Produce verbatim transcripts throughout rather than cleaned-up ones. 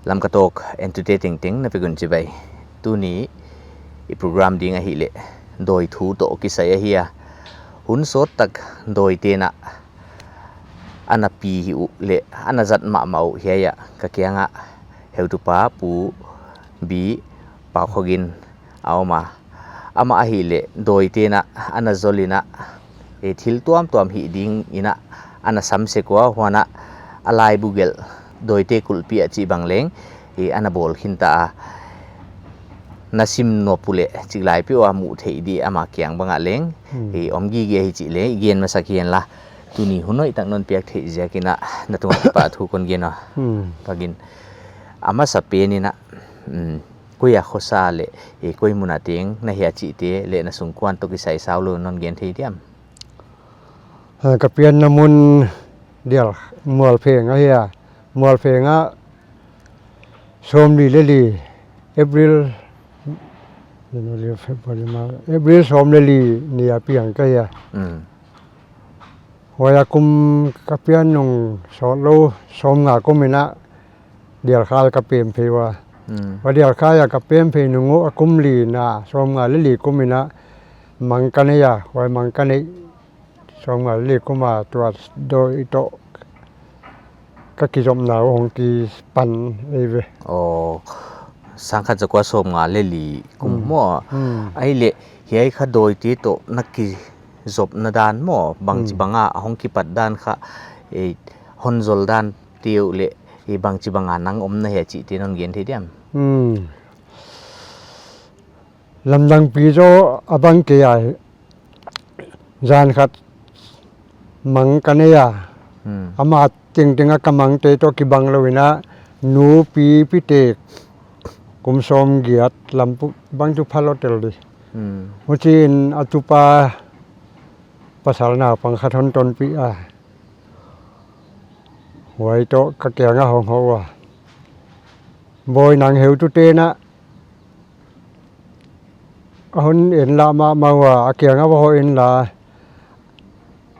Lamka Talk entute tengteng na vek un chibai. Tuni i program ding ahihleh dawi thu toh kisai ahi a. Hun sawt tak dawite'n ana pi hi uh leh ana zat mahmah uh hiai ah ka kiang ah heutupa Pu B. Paukhogin a om a. Amah ahihleh dawite'n ana zol in, e, thil tuamtuam hih dingin ana sam sek ua, huan a laibu gelh dawite kulhpi ah chih bang leng, e, ana bawl khin ta a. Na sim nop uleh chiklai peuh a muh theih di, ama kiang bang ah leng, hmm, e, om gige hi chih leh i gen masak hi'n la. Tuni hun hoih tak non piak theih ziakin na tungah kipahthu kon gen a. Hmm. Paugin, a masapen in, mm, koi a khosa leh, e, koi mun a teng na hia chihte leh na sungkuan toh kisai saulou non gen thei diam? Ha, ka pianna mun Dial, Mualpheng ahi a. Mualpheng ah sawmli leh li, April, January, February, March, April sawm leh li ni a piang ka hi a. Mm. Huai a kum ka pian nung sawtlou, sawmnga kum in Dialkhal ka pem phei ua. Hmm. Huai Dialkhal a ka pem phei nung uh a kum lina, sawmnga leh li kum in mang ka nei a, huai mang ka neih sawmnga leh li kum a tua dawi toh ka kizopna uh hong kipan ei ve. Oh, sangkhat zakua sawmnga leh li kum, hmm, maw. Hmm. Ahihleh, hiai kha dawite toh na kizopna dan maw, bangchi, hmm, bang a hong kipat dan kha, e, hon zol dan te uh leh, e, bangchi bang a nang om na hia chihte non gen thei diam? Hmm. Lamdangpi zaw a bang kei a, zan khat mang ka nei a. Hmm. Ama tengteng a ka mangte toh kibang lou in, nu pi pitek kum sawmgiat lam pu bang chu phalou tel di. Hmm. Huchiin a tupa pasal naupang khat hon tonpih a. Huai toh ka kiang a hong hoh ua. Bawi, nang heutute'n a hon en lah mahmah ua, a kiang a va hoh in la,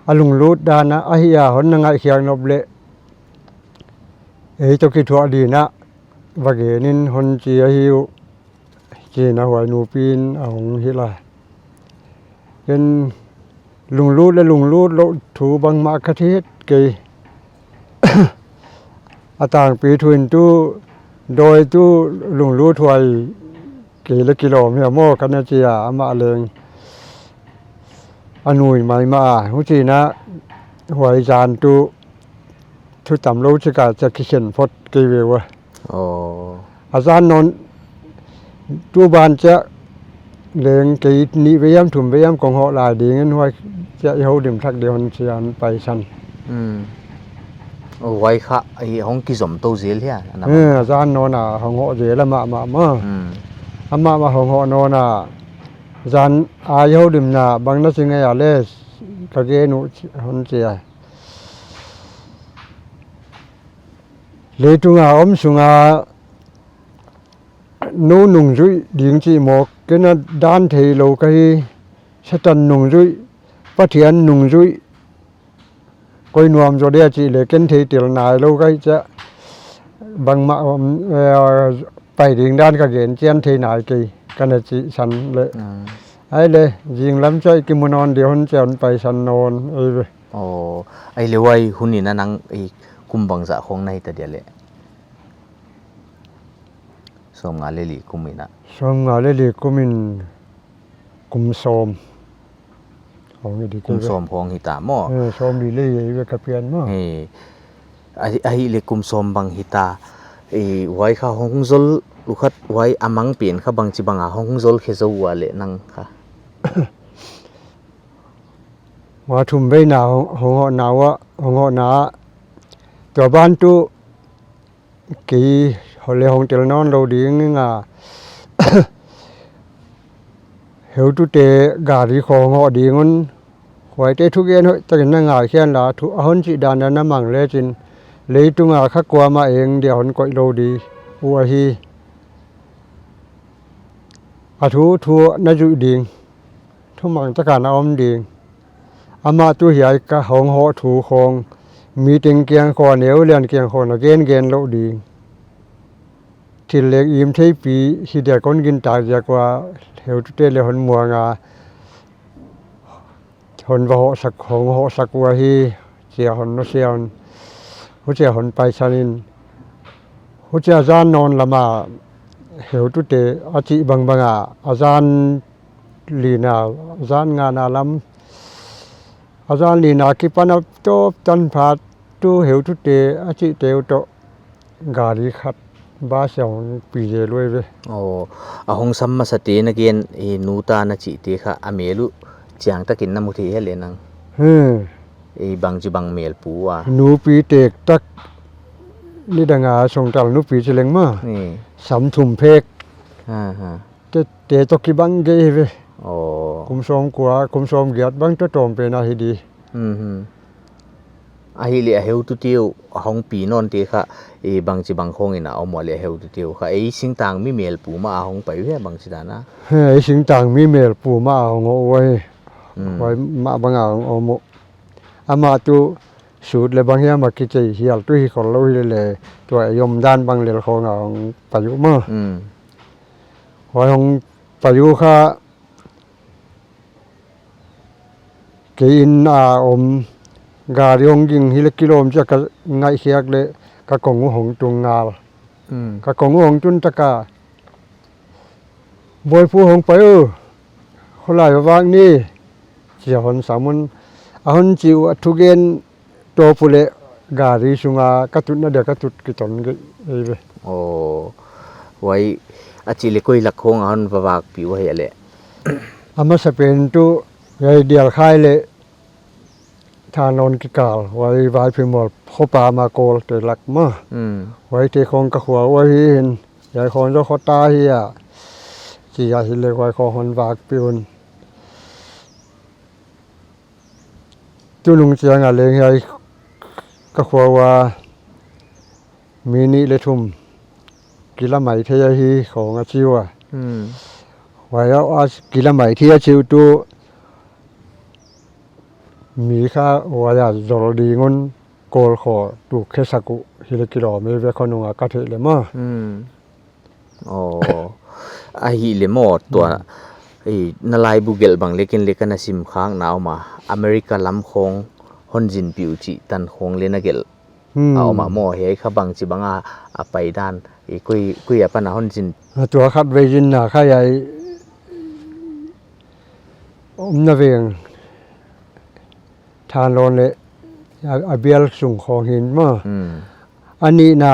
a lunglut dan a, ahi a hon na ngaihkhiak nop leh ei toh kithuah dingin va gen in hon chi ahi uh, chi'n huai nupi'n a hong hilh a. Ken lunglut leh lunglut louh thu bangmah ka thei kei. A tangpi thu in tu, dawi tu lunglut huai kei leh kilawm hia maw ka na chi a, amah leng a nui maimah a. Huchiin huai zan tu thu tamlou chik a chia kikhen phot kei ve ua. Oh. A zan nawn tu ban chia leng kei nih vei hiam thum vei hiam kong hoh lai dingin huai chia i houlim thak di hon chi'n paisan. Hmm. Oh, huai kha, i hong kizom tou zel hia, ana. Eh, a zan nawn a hong hoh zel a mahmah maw. Hmm. A mahmah hong hoh nawn a, zan a i houlimna bang na chi ngei a leh, ka gen uh hon chi a. Leitunga om sunga nou nungzui ding chih mawk, ken a dan theilou ka hi, Satan nungzui, Pathian nungzui, koi nuam zaw dia chih leh ken thei tel nailou ka hi chia, bangmah, um, eh, pai ding dan ka gen chian thei nai kei, ka na chihsan leh. Hmm. Ahihleh, zinglam chia i kimu nawn di hon chi'n paisan nawn, ei ve. Oh, ahihleh huai hun in nang i kum bangzah khong na hita dia leh? Sawmnga leh li kum in. Sawmnga leh li kum in kum sawm. Hong i di kum ve. Sawm khong hita maw. Eh, sawmli leh li ve ka pian maw. Eh, ahi, ahihleh kum sawm bang hita. Eh, huai kha hong zol lukhat huai a mang pen kha bangchi bang a hong zol khe zou ua leh nang kha? Huai thum veina hong, hong hohna ua, hong hohna. Tua ban tu kei hoh leh hong tel nawn lou ding a. Heutute gari khong hoh ding un. Huaite thugen hoih takin na ngaikhe un la, thu a hon chih dan a na mang lechin, leitunga kha kuamah eng dia hon koih lou di uh ahi. A thu thu na zuih ding. Thumang taka na om ding. Amah tu hiai ka hong hoh thu khong, mi teng kiang khong, neu lian kiang khong na gen gen lou ding. Thil leng im theipi hi dia kon gintak ziak ua, heutute leng hon muang a, hon va hohsak, hon hohsak ua hi, chia hon nusia un, huchia hon paisan in, huchia zan nawn lam a, heutute a chih bangbang a, a zan lina, zan ngana lam, a zan lina kipan a tawp tan phat, tu heutute a chihte uh toh gari khat bus a hong pi zel uh ve. Aw, a hong sam masate na gen, i nu ta na chihte kha a mel uh chiang takin na mu thei hia le nang? Hmm. I bangchibang mel pu a? Nupi tek tak, nidang a songtal nupi chi leng maw. Hmm. Sam thum phek. Ha, ha. Te, te toh kibang gei ve. Aw. Kum sawm kua, kum sawm giat bang toh tawm pen ahi di. Mhm. Ahihleh a heutute uh, a hong pi nawnte kha, i bangchibang khawng in a om ua le a heutute uh kha, ei singtang mi mel pu mah a hong pai uh hia bangchidan a? He, ei singtang mi mel pu mah a hong om uh hi. Hmm. Huai mah bang a hong om uh. Amah tu sut leh bang hiam a kichei hial tu hi khol lou hi leh, tua ei omdan bang lel khawng a hong pai uh maw. Hmm. Huai hong pai uh kha, kei inn a om, gari hong ging hi leh kilawm chia ka ngaihkhiak leh ka kong uh hong tung ngal. Hmm. Ka kong uh hong tun tak a, Bawipu hong pai uh, kholai va vak ni, chia hon sam un, a hon chi uh a thugen tawp uh leh gari sung a ka tutna dia ka tut kiton gei ve. Aw, huai a chih leh koi lak khawng a hon va vakpih uh hia le? A masapen tu, huai Dialkhai leh Thanlon kikal, huai Vaiphemual khopa ma kawl te lak maw. Hmm. Huaite khawng ka khua uh ahi in, huai khawng zaw khota hi a, chia hi leh huai khawng hon vakpih un. Tunung chiang a leng hiai ka khua ua mi nih leh thum kila maithei ahi khawng a chi ua. Hmm. Huai a, a kila maithei a chi uh tu mi kha huai a zol ding un kawl khaw tu khesak uh hi leh kilawm ve khonung a ka theih leh maw. Hmm. Aw, ahihleh maw tua, hmm, ei, na laibu gelh bang leh ken leh ka na sim khak na om a, America lam khawng hon zinpih uh chih tan khawng leh na gelh. Hmm. A om a maw, hiai kha bangchibang a, a paidan, ei, koi, koi apan a hon zin? A tua khatvei zinna kha hiai omna veng Thanlon leh a, a bial sung khawng hi maw. Hmm. A nihna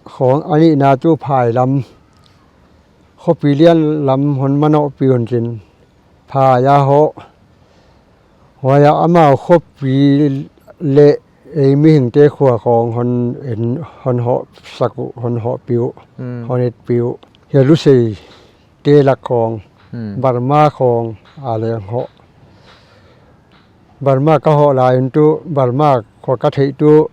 khawng, a nihna tu phai lam, khopi lian lam hon manohpih un chin. Phai a hoh. Huai a amau khopi leh ei mihingte khua khawng hon en, hon hohsak uh, hon hohpih uh, hmm, hon etpih uh. Hiai Lusei te lak khawng, hmm, Burma khawng a leng hoh. Burma ka hoh lai in tu, Burma khua ka theih tu,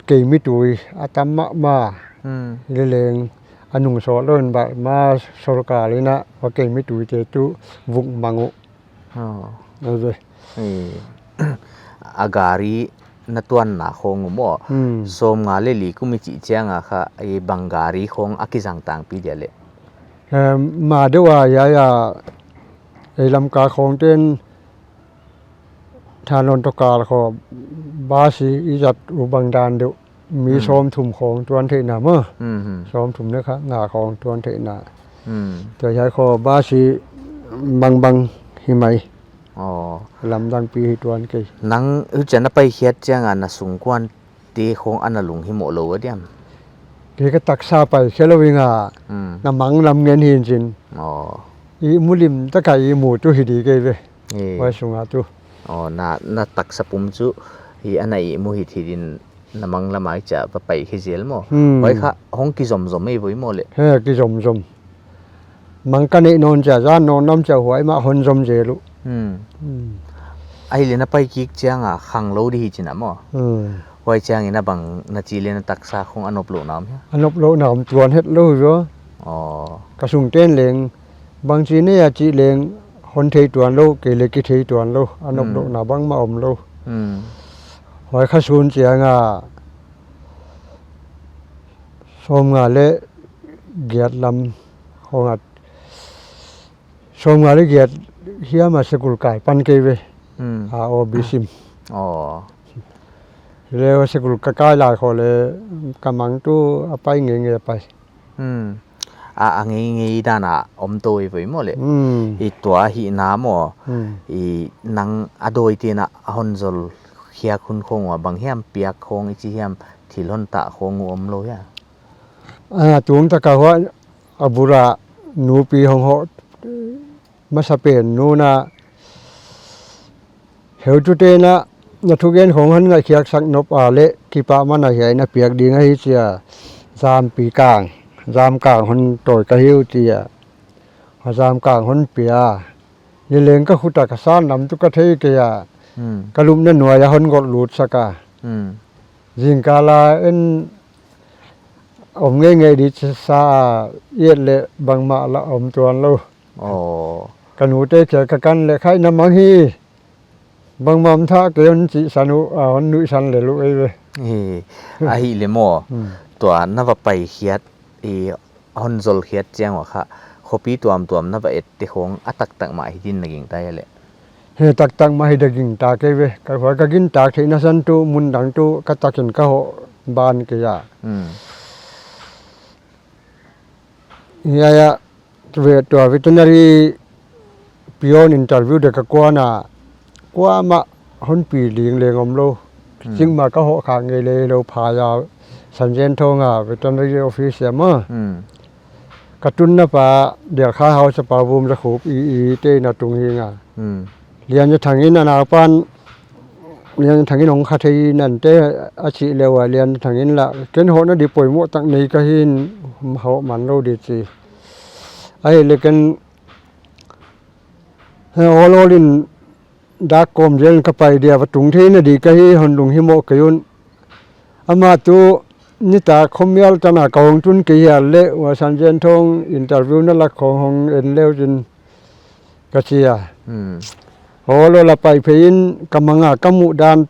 keimi tui a tam mahmah. Hmm. Leleng a nung sawt lou in Burma sorkar in a, huai keimi tuite tu vuk mang uh. Aw. Aw ve. Eh, a gari na tuanna khawng uh maw. Hmm. Sawmnga leh li kum i chih chiang a kha, ei, bang gari khawng a kizang tangpi dia le? Eh, ma deuh a, hiai a, ei Lamka khawng ten Thanlon toh kal khawng bus i zat uh bang dan deuh. Mi, hmm, sawmthum khawng tuan theihna maw. Hmm, hmm. Sawmthum leh kha nga khawng tuan theihna. Hmm. Tua hiai khawng bus i bangbang hi mai. Aw. Lamdang pi hi tuan kei. Nang huchia na paikhiat chiang a na sungkuan te khawng ana lunghimoh lou a diam? Kei ka taksa pai khe lou ing a. Hmm. Na mang lam ngen hi in chin. Aw. I mu lim tak a i mu tu hi di kei ve. Eh. Huai sung a tu. Aw, na, na taksa pum chu hi ana i mu hi thei din na mang lam a chia va pai khe zel maw. Hmm. Huai kha hong kizomzom ei voi maw le? He, kizomzom. Mang ka neih nawn chia, zan nawn lam chia huai mah hon zom zel uh. Hmm. Hmm. Ahihleh na pai kik chiang a khang lou di hi chin a maw. Hmm. Huai chiang in a bang na chih leh na taksa khawng a nop louhna om hia? A nop louhna om, tuan het lou zaw. Aw. Ka sung ten leng, bangchi nei a chih leng, hon thei tuan lou, kei leh kithei tuan lou, a nop, hmm, louhna bangmah om lou. Hmm. Huai kha sun chiang a, sawmnga leh giat lam khong a, sawmnga leh giat hiam a sikul kai pan kei ve. Hmm. A, aw, bisim. Aw. Leh sikul ka kai lai khong leh ka mang tuh a pai ngeingei a pai. Hmm. A, a ngeingei dan a om tou i voi maw leh. Hmm. I tua hihna maw. Hmm. I nang a dawite'n a hon zol khiak hun khong ua bang hiam piak khong i chi hiam thil hon tah khong uh om lou hia? A, tungtaka huai a bul a nupi hong hoh masapen nu'n a, heutute'n a, na thugen khong hon ngaihkhiak sak nop a leh kipahman a hiai na piak ding ahi chia, zampi kang, zam kang hon tawi ka hi uh chia, a zam kang hon pia. Ni leng ka khut a ka san lam tuh ka thei kei a. Hmm. Ka lupna nuai a hon gawt lut sak a. Hmm. Zingkal a en om ngeingei di chi sa a, i et leh bangmah lah om tuan lou. Aw. Ka nute kiang ka kan leh khai na mang hi. Bangmah om thei kei hon chih san uh, a, hon nuihsan lel uh ei ve. Hi, ahihleh maw. Hmm. Tua na va pai khiat, i hon zol khiat chiang ua kha, khopi tuamtuam na va et te khong a taktak mah hi din na gingta hia leh? Hi, taktak mah hi da gingta kei ve. Ka huai ka gintak theihna san tuh mun dang tuh ka takin ka hoh ban kei a. Hmm. Hiai a, ve tua veterinary peon interview dia ka kuan a, kuamah hon pi ding leng om lou. Hmm. Chingmah ka hoh khak ngei leh lou phai a, Sanjenthong a veterinary office a maw. Hmm. Ka tunna pa, Delkhahau Sapavum Zakhup i, i te'n a tung hi nga. Hmm. Lianthang in a naupan, Lianthang in hong kha thei nante a chih leh ua, Lianthang in lah, ken hohna di poimoh tak nei ka hi'n, hoh man lou di chi. Ahihleh ken, he, awl awl in dak kawm zel in ka pai dia, va tung theihna di ka hi, hon lunghimoh kei un. Amah tuh nitak khomial tan a ka hong tun kei hia leh, ua Sanjenthong interview na lak khong hong en leu chin ka chi a. Hmm. Awl awl a pai phei in ka mang a ka muh dan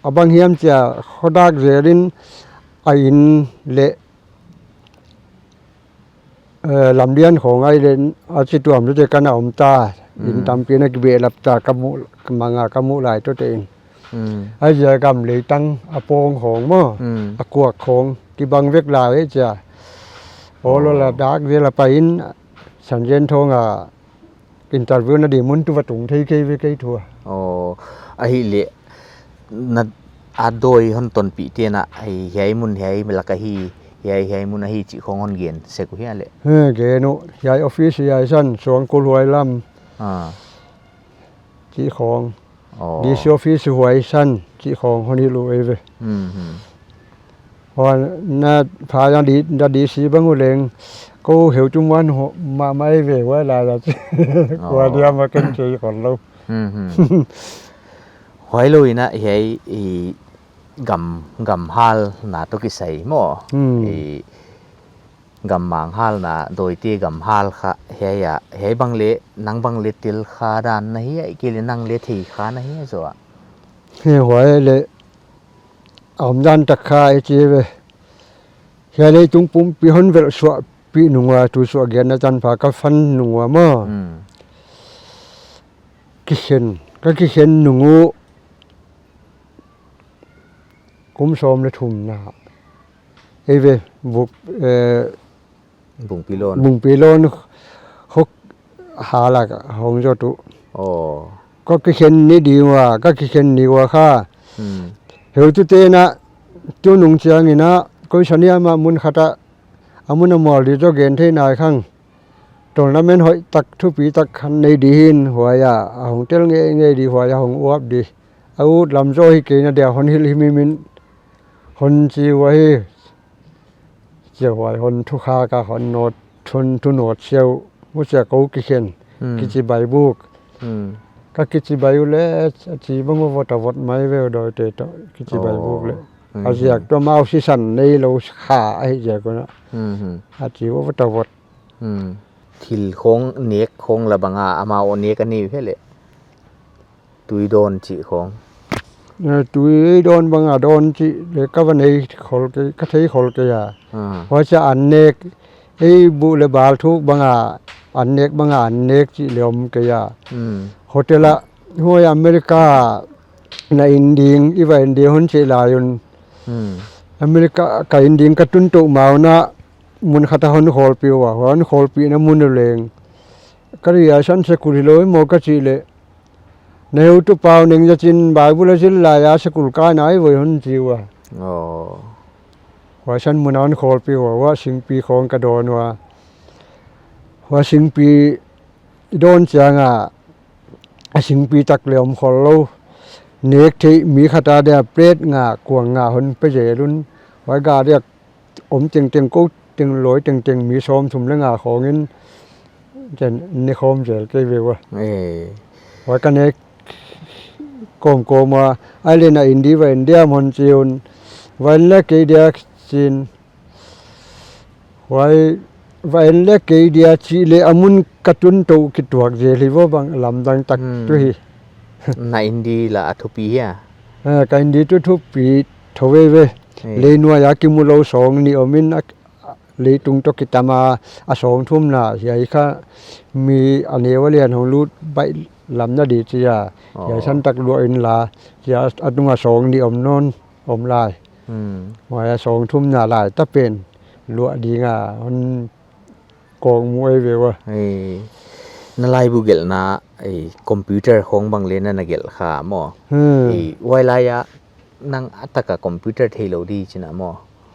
a bang hiam chia, kho dak zel in a inn leh, eh, lamlian khong ahi leh a chi tuamtuam te ka na om ta. Inn, mm, tampi na kibehlap ta ka muh, ka mang a ka muh lai tuamtuam in. Mm. Ahi zia gam leitang a pawng khong maw, mm, a kuak khong kibang vek lai chia. Awl awl a, oh, dak zel a pai in Sanjenthong a interview na di mun tuh va tung thei kei ve kei thua. Oh, ahihleh na a dawi hon tonpih te'n a, hiai, hiai mun hiai lak ahi, hiai, hiai mun ahi chih khong hon gen sek uh hia leh? He, gen uh, hiai office hiai san, Suangkul huai lam. Ah. Chih khong. Oh. D C office huai san, chih khong hon hilh uh ei ve. Hmm, hmm. Huan na pha yang di, na D C bang uh leng, kou heutu muan ho, ma, mai ve huai lai la chi. Oh. Kua dia ma ken kei kon lou. Hmm, hmm. Huai lou in a hiai i gam, gam hal na toh kisai maw. Hmm. I gam manghalna, dawite gam hal kha, hiai a, hiai bang leh, nang bang leh tel kha dan na hi a, ahihkeileh nang leh thei kha na hi a zaw a? Hiai huai leh, a omdan tak kha i chi ve. Hiai leitung pumpi hon velh suahpih nung ua, tu suah giatna tanpha ka phan nung ua maw. Hmm. Kikhen, ka kikhen nung uh, kum sawm leh thumna. Ei ve, buk, eh, Bungpi lawn. Bungpi lawn khok halak hong zot uh. Oh. Ka kikhen ni di ua, ka kikhen ni ua kha. Hmm. Heutute'n a, tunung chiang in a, kou sania ma mun khat a, a mun a mual di zaw gen thei nai khang. Tournament hoih tak thupi tak khat nei di hi'n huai a, a hong tel ngeingei di huai a hong uap di. A ut lam zaw hi kei na dia hon hilh himhim in hon chi ua hi. Chia huai hon thu kha ka hon nawt, thun thu nawt siau, mu chia kou kikhen, hmm, kichibai buk. Hmm. Ka kichibai uh leh, a chi bang uh vot a vot mai ve uh dawite toh, kichibai buk leh. Oh. Hmm. A ziak tuh amau sisan neilou kha ahi ziak un a. Hmm, hmm. A chi uh vot a vot. Hmm. Thil khong nek khong la bang a, amau nek a nei uh hia leh? Tui dawn chih khong. Eh, tui dawn bang a dawn chih leh ka va nei khol kei, ka thei khol kei a. Ah. Huai chiah an nek, ei buh leh bal thuk bang a, an nek bang a an nek chih leh om kei a. Hmm. Hotel ah, huai America na en ding, i va en ding hon chih lai un. Hmm. America ka en ding ka tun tou ma un a, mun khat a hon khawlpih ua, hon khawlpihna mun uh leng. Ka ri a san se kul hilou maw ka chih leh. Na heutupa uh neng za chin Bible a zil lai a school kai nai voi hon chi ua. Oh. Huai san mun a hon khawlpih ua, huai singpi khawng ka dawn ua. Huai singpi i dawn chiang a, a singpi tak leh om khol lou. Nek theih mi khat a dia plate nga, kuang nga hon pe zel un. Huai gari a om tengteng, kou teng, lawi tengteng, mi sawmthum leh nga khawng in, chen ne khawm zel kei ve ua. Eh. Huai ka nek kawmkawm ua, ai leh na en di, va en diam hon chi un, va en leh kei dia chin. Huai va en leh kei dia chih leh a mun ka tun tou kituak zel hi vo bang lamdang tak Hmm. tu hi. Na en di lah a thupi hia? Eh, ka en di tuh thupi tho veve. Eh. Lei nuai a kimu lou sawng nih om in a, leitung toh kitam a, a sawng thumna hiai kha mi a neu a lian hong lut baihlamna di chia. Oh. Hiai san tak luah in la, chia a tung a sawng nih om nawn, om lai. Hmm. Huai a sawng thumna lai ta pen luah ding a hon kawkmuh ei ve ua. Eh, na laibu gelhna, eh, computer khawng bang leh na na gelh kha maw. Hmm. Eh, huai lai a nang a tak a computer theilou di chin a maw.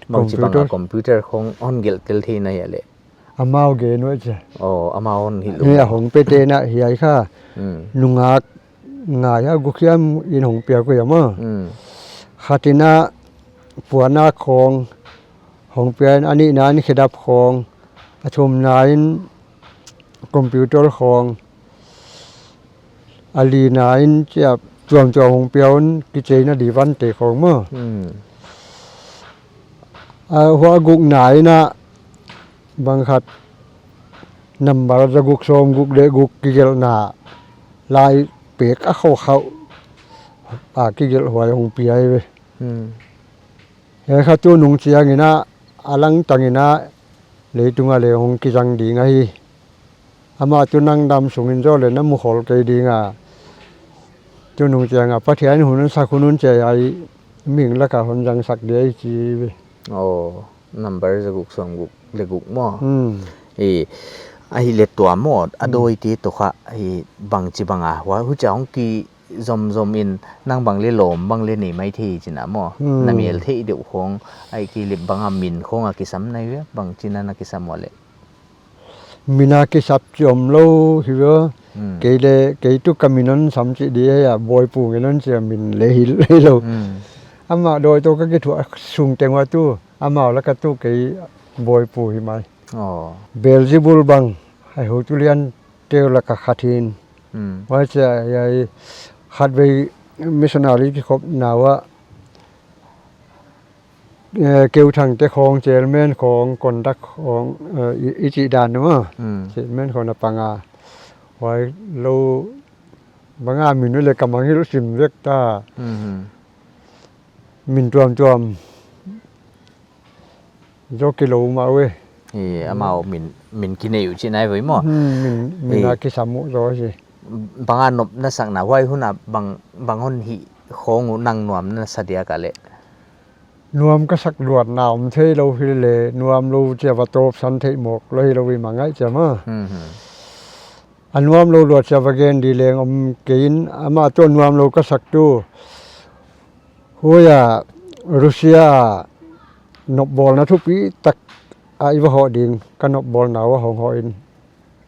Bangchi bang a Computer? Computer khawng hon gelh tel theihna hia leh. Amau gen uh chia. Oh, amau hon hilh uh. Eh, a hong pe te na hiai kha. Hmm. Nungak nga hia guk hiam in hong piak uh hia maw. Hmm. Khat in a puannak khawng hong pia in, a nihna in khedap khawng, a thumna in computer khawng, a lina in chia tuamtuam hong pia un kicheina di vante khawng maw. Hmm. A hua gukna in a bang khat number za guk sawm guk leh guk kigelhna lai pek a khaukhau a kigelh huai hong pia ei ve. Hmm. Hiai kha tunung chiang in a, a langtang in a, leitung a leh hong kizang ding ahi. Amah tuh nang dam sung in zaw leh na mu khol kei ding a. Tunung chiang a Pathian hun sak hun hun chia ai ming lak a hon zang sak di ahi chi ve. Oh, number za guk sawm guk leh guk maw. Hmm. Eh, ahihleh tua maw, a Hmm. dawite toh kha, eh, bangchi bang a, hua huchia hong ki zomzom in nang bang leh lawm bang leh nei maithei chin a maw. Hmm. Na mel theih deuh khawng, ahihkeileh bang a min khawng a kisam na hia, bangchi na na kisam ua leh. Min a kisap chi omlou hi ua. Hmm. Kei leh, kei tuh ka min hon sam chi di hia, Bawipu ngen hon chi a min leh hilh hilou. Hmm. Amah dawi toh ka kithuah sung teng ua tuh, amau lak a tuh kei Bawipu hi mai. Oh. Beelzebul bang, ai heutu lian teu lak a khat hi'n. Hmm. Huai chia hiai khatvei missionary kikhopna ua, eh, keu thang te khawng, chairman khawng, conduct khawng, eh, i, i chih dan maw. Hmm. Chairman khawng na pang a. Huai lou bang a min uh leh ka mangngilh sim vek ta. Hmm. Min tuamtuam zaw kilou mah uh e. Eh, amau min, min kinei uh chih nai voi maw. Hmm, min, min Eh. a kisam uh zaw hi. Bang a nopna sakna huai hun a bang, bang hon hih khawng uh nang nuam na sa dia ka leh. Nuam ka sak luatna om theilou hileh, nuamlou chia va tawpsan theih mawk lou hilou i mah ngaih chia maw. Hmm, hmm. A nuamlou luat chia va gen di leng om kei in, amah tuh nuamlou ka sak tuh. Huai a Russia nopbawlna thupi tak a i va hoh ding, ka nopbawlna ua hong hoh in,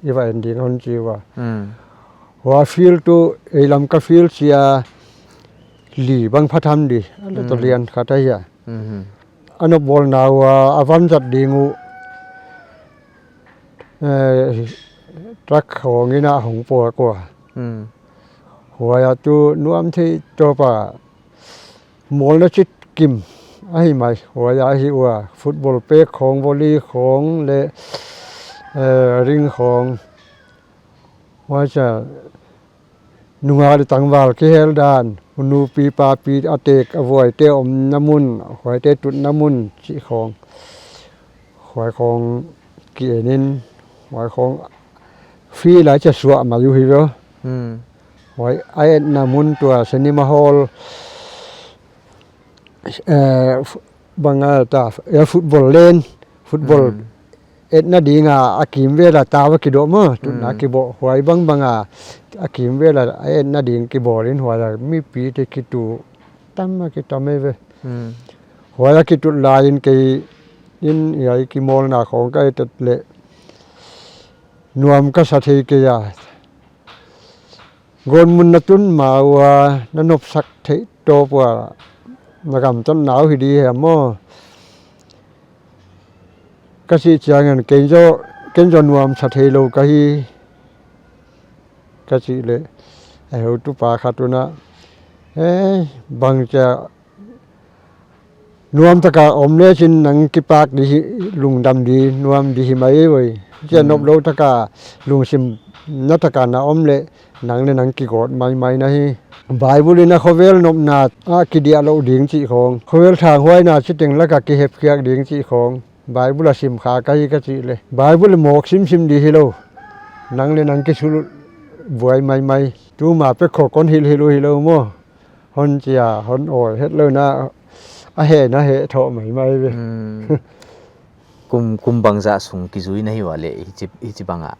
i va en ding hon chi ua. Hmm. Hua field tuh, ei lam ka field chia li bang pha tham di, a leh toh Hmm. lian khat ahi a. Hmm. A nopbawlna ua, a van zat ding uh, eh, truck khawng in a hong puak ua. Hmm. Huai a tuh nuam theih tawp a, mawlna chitkim ahi mai, huai a hi ua, football pek khawng, volley khawng leh, eh, ring khawng. Huai chia, nungak leh tangval kihel dan, nupi papi a tek a vuaite omna mun, huaite tutna mun chih khong, huai khong ki en in, huai khong free lai chia suah mai uhi ve. Hmm. Huai a etna mun tua cinema hall, eh, f-, bang a ta, eh, football len, football Hmm. etna ding a, a kimvel a ta va kidoh maw, tutna Hmm. kiboh, huai bangbang a, a kimvel a, a etna ding kibawl in huai a, mipite kitu tam a kitam e ve. Hmm. Huai a kitut lai in kei in hiai kimawlna khong ka et leh nuam ka sa thei kei a. Gawtmun na tun ma ua, na nopsak theih tawp ua, na gamtatna uh hi di hiam maw? Ka chih chiangin, ken zaw, ken zaw nuam sa theilou ka hi, ka chih leh, a heutupa khat un a, eh, bang chia, nuam taka om lechin nang kipak di hi, lungdam di, nuam di hi mai voi. Chia Hmm. noplou taka, lungsimna taka na om leh, nang leh nang kigawt maimai na hi. Bible in a khovel nopna a kidiah lou ding chih khong, khovel thanghuaina chiteng laka kihepkhiak ding chih khong, Bible a sim kha ka hi ka chih leh, Bible mawk simsim di hilou, nang leh nang kisulut buai maimai. Tuma pek khong kon hilhhil uh hilou maw. Hon chia, hon awi het lou na, a hehna heh thou maimai ve. Hmm. Kum, kum bangzah sung kizui na hi ua leh, hichi, hichibang a?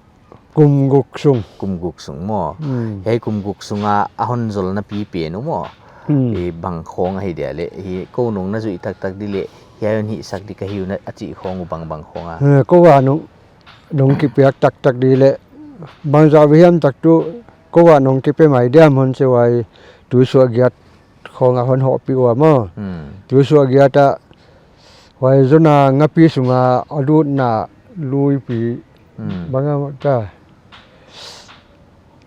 Kum guk sung. Kum guk sung maw? Hmm. Hiai kum guk sung a, a hon zolna pi pen uh maw? Hmm. I bang khong ahi dia leh, hi kou nung na zuih taktak di leh, hiai hon hihsak di ka hi uh na a chih khong uh bangbang khong a? Eh, kou a nung, nung kipiak taktak di leh, bangzah ve hiam tak tu, kou a nung kipe mai diam hon chi uai, tuisuah giat khong a hon hohpih ua maw. Hmm. Tuisuah giat a, huai Jona ngapi sunga a lutna luipi Hmm. bang a ta.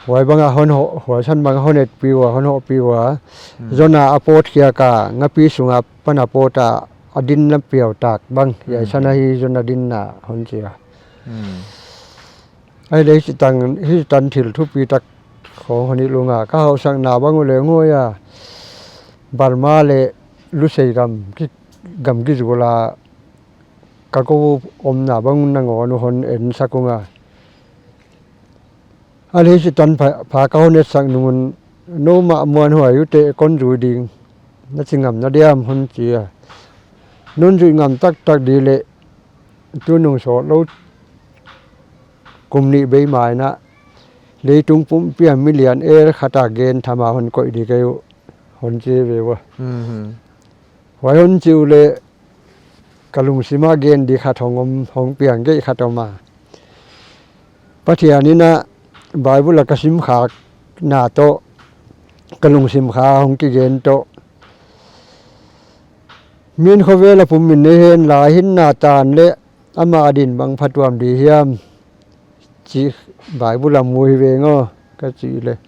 Huai bang a hon hoh, huai san bang a hon etpih ua, hon hohpih ua. Hmm. Jona a pawt khiak a, ngapi sunga pan a pawt a, a dinna piau tak bang. Hiai Hmm. san ahi Jona dinna hon chi a. Hmm. Ai leh hichi tan, hichi tan thil thupitak khong hon hilh ung a, ka hausakna bang uh leh ngoi a, Burma leh Lusei gam ki, gam kizul a, ka kou omna bang nangawn uh hon ensak ung a. A leh hichi tan pha, pha ka hon etsak nung un, nou mah muanhuai uh teh kon zui ding, na chi ngam na diam hon chi a. Non zuih ngam taktak di leh, tunung sawtlou kum nih bei mai in a, leitung pumpi a mi lian el khat a gen tham a hon koih di kei uh, hon chi ve ua. Mhm. Huai hon chi uleh ka lungsim a gen di khat hong om, hong piang geih khat om a. Pathian in a Bible a ka sim khakna toh, ka lungsim kha hong kigen toh, min khovel a pum min nei hen lai hinna tan leh, ama din bang phatuam di hiam, chi Bible a mu hi veng aw, ka chih leh,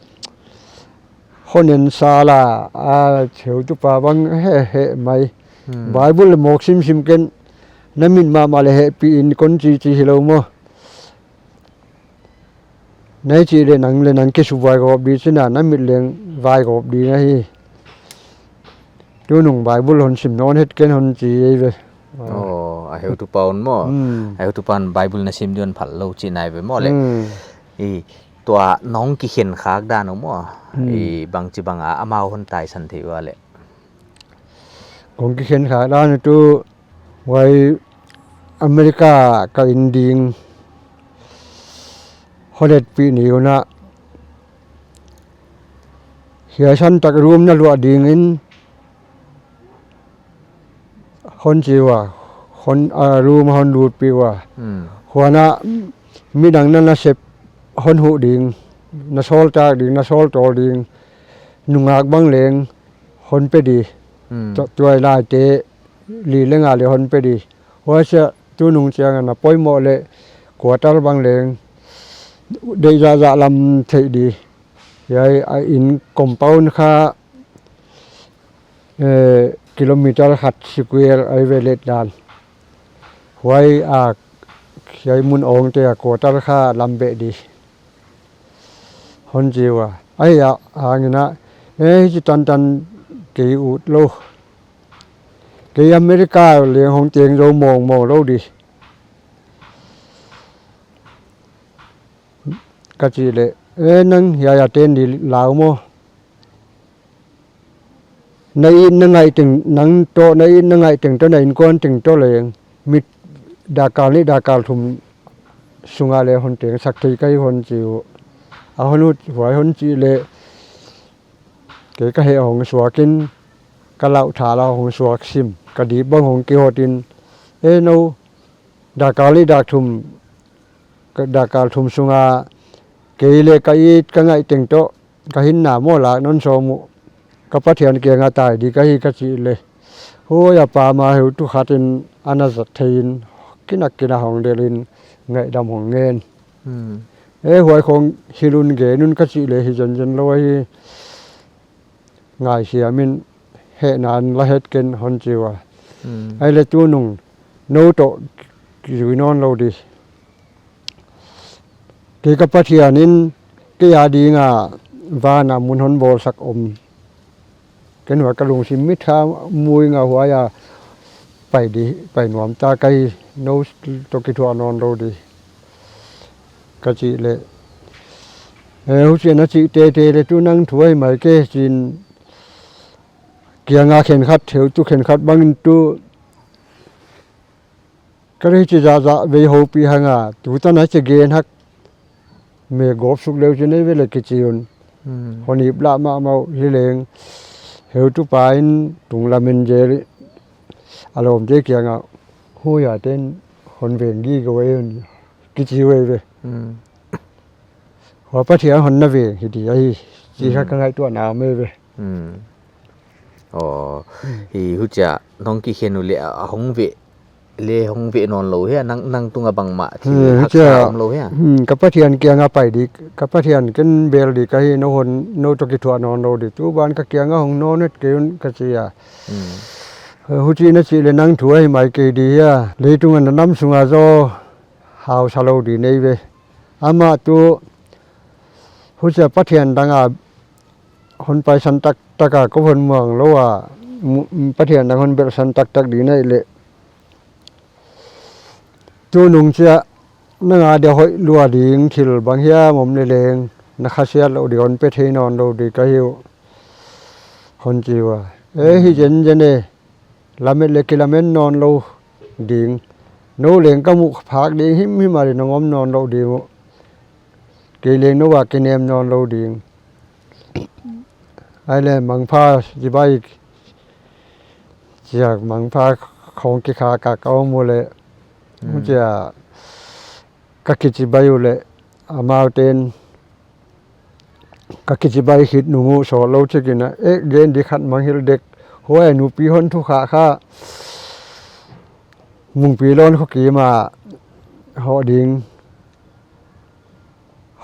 hon en sal a, a heutupa bang hehheh mai. Hmm. Bible leh mawk simsim ken, na mit mahmah leh hehpih in kon chi chi hilou maw. Nai chih leh nang leh nang kisubuai gawp di chih na, na mit leng vai gawp di na hi. Tunung Bible hon sim nawn het ken hon chi ei ve. Oh, a heutupa un maw? Hmm. A heutupa'n Bible na sim di hon phal lou chih nai ve maw leh? Hmm. I, tua nong kikhen khak dan uh maw? Hmm. I, bangchibang a, amau hon taisan thei ua leh? Kong kikhen khak dan uh tu, huai America ka inn ding hon etpih ni un a, hiai san tak room na luah dingin hon chi ua, hon, a room hon lutpih ua. Hmm. Huan a midang na nasep hon huh ding, na sawl tak ding, na sawl tawl ding, nungak bang leng hon pe di. Hmm. Tu-, tuailaite li leng a leh hon pe di. Huaiziak a tunung chiang a na poimoh leh quarter bang leng deih zahzah lam theih di. Hiai a inn compound kha, eh, kilometer khat square ahi ve leh dan. Huai a, hiai mun awngte a quarter kha lam beh di. Hon chi ua. Ahi a, hangin a, Eh, hichi tantan kei ut lou. Kei America leng hong teng zou mawngmawng lou di. Ka chih leh, eh, nang hiai a ten di lau maw. Na it na ngaih teng, nang toh na it na ngaih teng toh na innkuan teng toh leng. Mit dak kal nih dak kal thum sunga leng hon teng sak thei ka hi hon chi uh. A hon ut huai hon chih leh. Kei ka heh hong suak in, ka lauh thal a hong suak sim, ka dip bang hong kihot in, eh nou, dak kal nih dak thum, ka dak kal thum sunga, kei leh ka it ka ngaih teng toh, ka hinna maw lak non sawm uh, ka Pathian kianga tai di ka hi ka chih leh. Huai a pam a heutu khat in ana zat thei in, kinak kinak hong delh in, ngaihdam hong ngen. Hmm. Eh, huai khong hilh un gen un ka chih leh hi zenzen lou ahi. Ngaihsiam in hehna in la het ken hon chi ua. Hmm. Ahihleh tunung nou toh kizui nawn lou di. Kei ka Pathian in kei a dinga van a mun hon bawlsak om. Ken huai ka lungsim mi tha mui nga huai a pai di, pai nuam ta ka hi nou toh kithuah nawn lou di. Ka chih leh. Eh, huchi a na chih tete leh tu nang thu ahi mai kei chin kianga khenkhat, heutu khenkhat bangin tu. Ka rei chi zahzah vei houpi hang a, tu tan a chi gen hak. Me gop suk leu chi nei ve leh kichi un. Hmm. Hon ip lah mahmah uh hi leng. Heutu pa in tung lam in zel. A lawmte kianga. Huai a ten hon veng gige un. Kichi uh ve. Hmm. Huai Pathian hon na veng hi di ahi. Chi kha Hmm. ka ngaihtuahna om ve. Hmm. Oh, Hmm. hi huchi a nong kikhen uleh a hong ve. Leh hong ve nawn lou hia, nang, nang tunga bangmah chi Hmm, haksa huchi a, om lou hia. Hmm, ka Pathian kianga pai di, ka Pathian ken bel di ka hi nou hon, nou toh kithuah nawn lou di. Tu ban ka kianga hong nawn et kei un ka chi a. Hmm. Huchi na chih leh nang thu ahi mai kei di hia. Leitunga na nam sunga zaw hausa lou di nei ve. Amah tu huchi a Pathian danga hon paisan taktak a ko hon muang lou a, mu-, Pathian dang hon belhsan taktak di na hih leh. Tunung chiah nang a dia hoih lua ding thil bang hiam om leh leng, na khasiat lou di hon pe thei nawn lou di ka hi uh. Hon chi ua. Eh, hi Hmm. zenzen e. Lamet leh kilamen nawn lou ding. Nou leng ka muh phak ding himhim a leh nong om nawn lou ding uh. Kei leng nou a kinem nawn lou ding. Ahihleh mangpha chibai. Chiak mangpha khong kikhak a ka om uleh. Hmm. Huchi a ka kichibai uleh. Amau ten. Ka kichibai khit nung uh sawt lou chik in a, eh, gen di khat mangngilh dek. Huai nupi hon thu kha kha. Bungpilon kho kima hoh ding.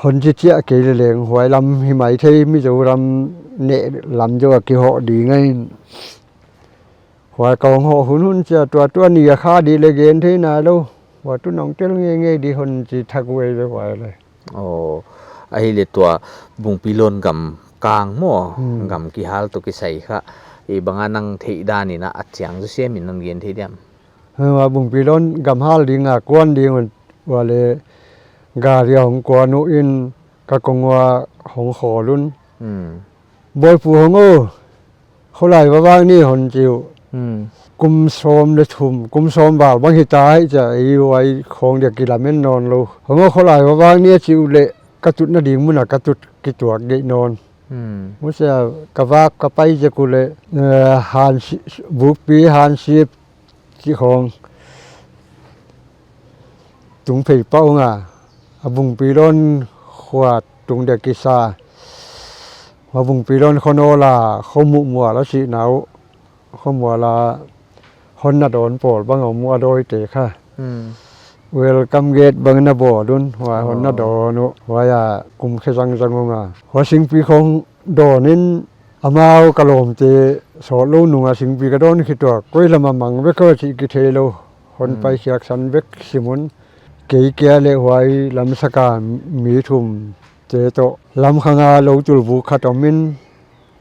Hon chi chiah kei leh leng. Huai lam hi mai thei Mizoram neh lam zaw a kihoh ding ahi. Huai kong hoh hunhun chiah tua tua ni a kha di leh gen thei nai lou. Huai tu nong tel ngeingei di hon chi thak uh ve huai leh. Oh, ahihleh tua Bungpilon gam kang maw, Hmm. gam kihal toh kisai kha. I banga nang theih dan in a chiang zaw siam in non gen thei diam. Huai Bungpilon gam hal dinga kuan ding un huai leh gari a hong kuan uh in ka kong ua hong khawl un. Hmm. Boipu hong o, kholai va vak ni hon chi uh. Hmm. Kum sawm leh thum, kum sawm val bang hita hi chia, ei huai khong dia kilamen nawn lou. Hong o kholai va vak ni a chi uleh, ka tutna ding mun a ka tut kituak geih nawn. Hmm. Huchi a ka vak ka pai zek uleh, eh, han si-, bukpi han sip chi khong. Tung phei pah ung a, a Bungpilon khua tung dia kisa. A Bungpilon khonawl a, khomuh mual a chihna uh. Khomual a hon na dawn pawl bang a om ua dawite kha. Hmm. Welcome gate bang na bawl un, huai hon na Oh. dawn uh, huai a kum khe zangzang ung a. Huai singpi khong dawn in amau ka lawmte sawt lou nung a singpi ka dawn khit ua, koi lam a mang ve ka chih kithei lou. Hon Hmm. pai khiak san vek sim un. Kei kia leh huai lam sak a mi thum te toh. Lam khang a lou tul buk khat om in.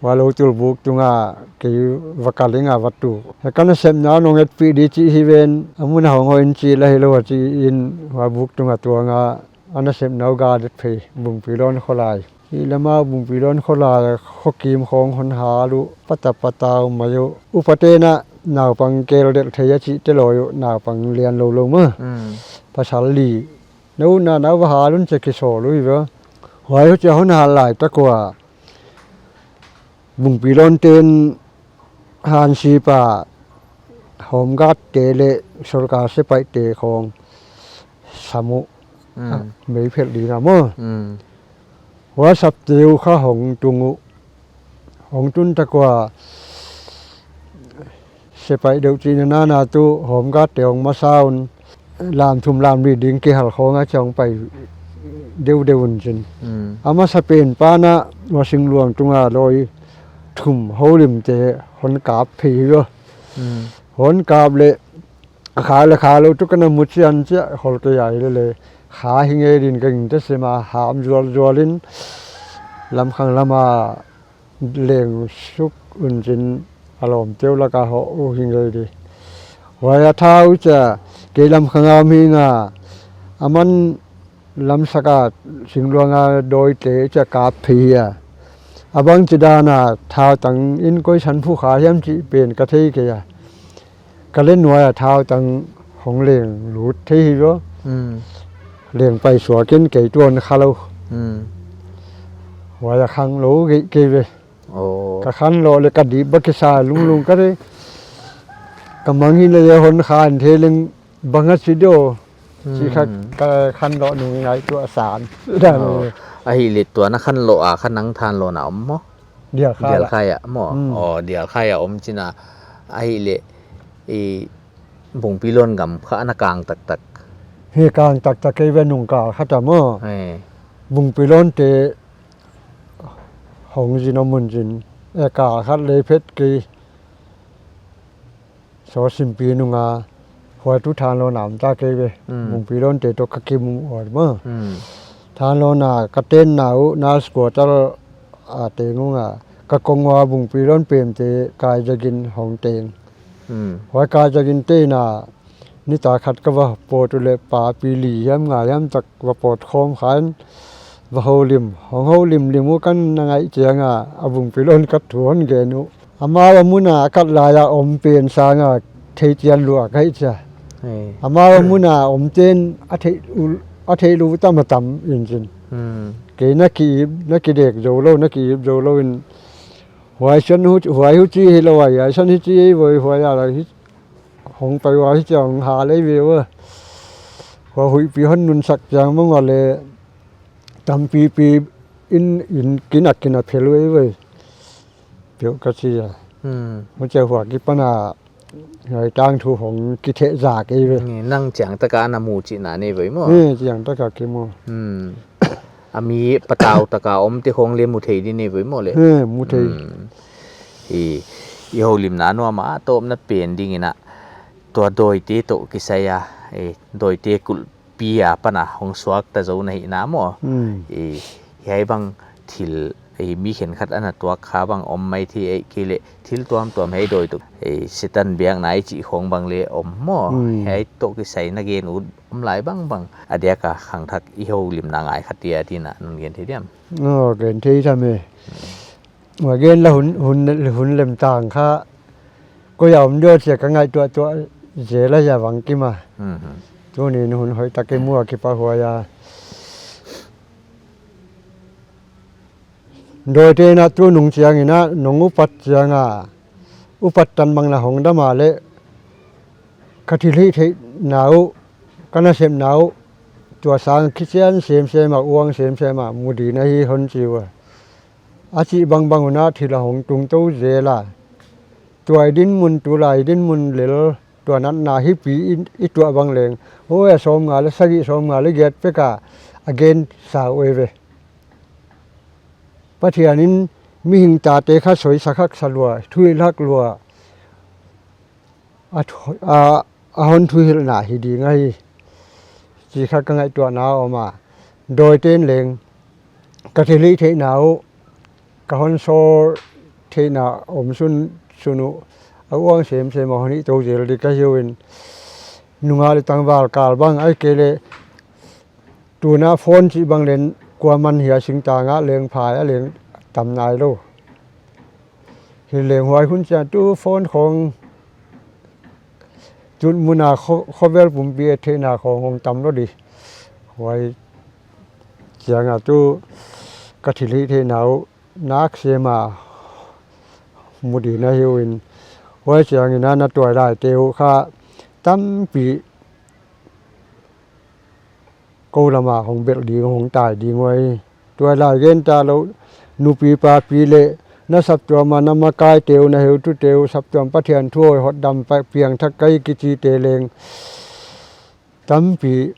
Huai lou tul buk tunga kei va kal ing a va tu. Hiai ka nasepna nong etpih di chih hi ven, a mun a hong hoih in chih la hilou a chi in huai buk tunga tuang a, a nasepna uh ga det phei Bungpilon kholai. Hi lama Bungpilon kholai kho kim khong hon hal uh, pata pata uh mai uh. Upate'n a naupang kel delh thei a chih te lou uh, naupang lian lou lou mah. Mm. Pasal li. Na u na na va hal un chi kisawl uh hi ve. Huai huchia hon hal lai tak ua Bungpilon te'n hansip a Home Guard te leh sorkar sepaih te khong sam uh. Mm. Ah, mei phel di na maw. Mm. Huai sap te uh kha hong tung uh. Hong tun tak ua sepaih deuh chihna nana tu Home Guard te hong masa un lam thum lam li ding kihal khong a chong pai deuh deuh un chin. Mm. A masa pen pa na huai singluang tunga lawi thum houlim te hon kap phei uh. Mm. Hon kap leh kha leh kha lou tu ka na mu chian chia khol kei ai lele. Kha hi ngei din ka ging te sema ham zual zual in lamkhang lama leng suk un chin a lawmte uh laka hoh uh hi ngei di. Huai a thau chia kei lamkhang a mi nga aman lamsak a singluang a dawi te chia kap phei a. A bang chi dan a thau tang in koi san phu kha hiam chih pen ka thei kei a. Ka leng nuai a thau tang hong leng lut thei hi zaw. Mm. Leng pai suak in kei tuan kha lou. Mm. Huai a khang lou kei, kei ve. Oh. Ka khan lou leh ka dip ba kisa lunglung ka re. Ka mang hi leh hon khan thei leng bang a chi do. Chi kha Hmm. ka khan lou nung ngaihtuah san. Oh. Ahihleh tua na khan lou a kha nang thanlou na om maw? Dial kha Dial la. Kha ya maw? Hmm. Oh, Dial kha ya om chihna. Ahihleh i Bungpilon gam kha na kang taktak. Hi kang taktak kei ve nung kal kha ta maw. Eh. Bungpilon te hong zin om mun zin. E kal khat lei phet kei. Saw Simpi nunga, huai tu thanlou na om ta kei ve. Mm. Bungpilon te toh ka kimu uh maw. Mm. Thanlou na ka tenna uh, nurse quarter a teng ung a. Ka kong ua Bungpilon pemte Kaizagin hong teng. Mm. Huai Kaizagin te na, nitak khat ka va pawt uleh papi li hiam nga hiam tak va pawt khawm khan, va houlim, hong houlim lim uh ka na ngaih chiang a, a Bungpilon ka thu hon gen uh. Amau a mun a a kal lai a om pen sang a thei chian lua ka hi chia. Hei. Amau a mun a om ten a theih u-, a theih lou tam a tam in chin. Hmm. Kei na ki, na kidek zou lou, na ki ip zou lou in. Huai san hu, huai huchi hilou a, huai san hichi hi voi huai a la hi. Hong pai ua hichi hong ha lei ve ua. Huai huihpi hon nunsak chiang mong a leh. Tampipi in, in kinak kinak phel ve ve. Peuh ka chi a. Hmm. Huchia huai akipan a ngai tangthu hong kitheh zak ei ve. Ni nang chiang taka na mu chihna nei ve maw? Ni chiang taka kimu. Hmm. A mi patau taka omte khong leh mu thei di nei ve maw leh? Ni mu thei. Hmm. I, i houlimna nuam a tawpna pen ding in a tua dawite toh kisai a, e, dawite kulh pi apan a hong suak ta zou na hihna maw. Hmm. I, hiai bang thil, i, mi khenkhat ana tuak kha bang om mai thei ei kei leh thil tuamtuam hiai dawi toh. I, Setan biakna i chih khong bang leh om maw. Hmm. Hiai toh kisai na gen ut om lai bangbang. A diak a khangthak i houlimna ngai khat dia tina non gen thei diam. Oh, gen thei tham e. Huai gen la hun, hun, hun lem tang kha. Koi a om diam chia ka ngaihtuah tuah zel a ya vang kim a. Mhm. Tuni'n hun hoihtak i mu a kipahhuai a. Dawite'n a tunung chiang in a nong upat chiang a. Upat tan bang na hong dam a leh. Ka thilhihtheihna uh, ka nasepna uh. Tua sang kichian semsem a, uang semsem a, mu di na hi hon chi ua. A chih bangbang un a thil a hong tung tou zel a. Tua i dinmun, tulai i dinmun lel, tua natna hi pi i, i tuah bang leng. Huai a sawmnga leh sagih sawmnga leh giat pek a, a gen sa uh ei ve. Pathian in mihing tate kha soisa haksa lua, thuhilh hak lua. A thu-, a, a hon thuhilhna hi ding ahi. Chih kha ka ngaihtuahna om a. Dawite'n leng. Ka thilhihtheihna uh. Ka hon sawl theihna om sunsun uh, a uang semsem a hon hih tou zel di ka hi uh in, nungak leh tangval kal bang ahihkeileh tuna phone chih bang leng kuaman hia singtang ah leng phai a leng tam nailou. Hileng huai hun chiang tu phone khong tun muna kho-, khovel pumpi a theihna khong hong tam lou di. Huai chiang a tu ka thilhih theihna uh nak sem a mu di na hi uh in. Huai chiang in a na tuailaite uh kha tampi kou lam a hong belh ding, hong tai ding uh ahi. Tuailai gen ta lou, nupi papi leh na saptuam a na makaite uh, na heutute uh, saptuam Pathian thu hoih hotdam pa piangthak ka hi kichite leng tampi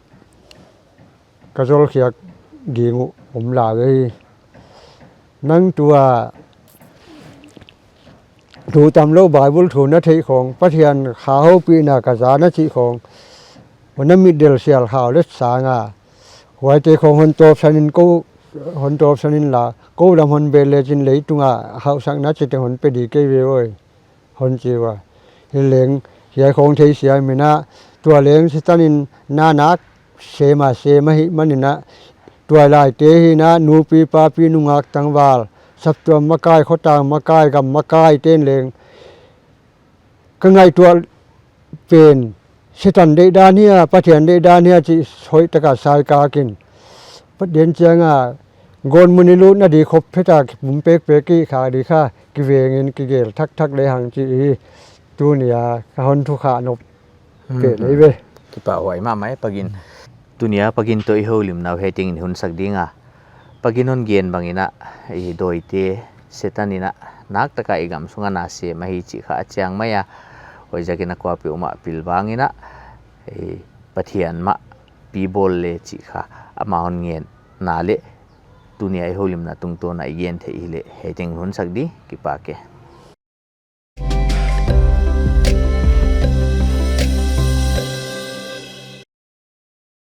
ka zolkhiak ding uh om lai ahi. Nang tua thu tam lou Bible thu na theih khong, Pathian kha houpihna ka za na chih khong, huan na mitdel sial khau leh sang a, huaite khong hon tawpsan in kou, hon tawpsan in la, kou lam hon belh lechin leitung a hauhsakna chiteng hon pe di kei ve uh ahi, hon chi ua. Hileng hiai khong theisiam in a, tua leng Setan in na nak sem a sem ahihman in a, tuailaite hi in a, nupi papi nungak tangval, saptuam makai, khotang makai, gam makai ten leng ka ngaihtuah pen, Setan deihdan hia, Pathian deihdan hia chih hoihtak a saikak in, Pathian chiang a gawtmun i lutna di khop phet a kipum pekpek i kha di kha kiveng in kigel thakthak lehang chih hi tuni a ka hon thukhak nop pen ahi ve. Kipahhuai mahmah e Pa Gin. Tuni a Pa Gin toh i houlimna uh hiai teng in hun sak ding a. Pa Gin hon gen bang in a, i dawite Setan in a naktak a i gamsung a na sem ahi chih kha a chiang mai a. Huaiziak in a kuapeuhmah pilvang in a, i Pathian mah pi bawl le chih kha amah hon ngetna leh tuni a i houlimna tungtawn a i gen theih hileh hiai teng in hun sak di. Kipak e.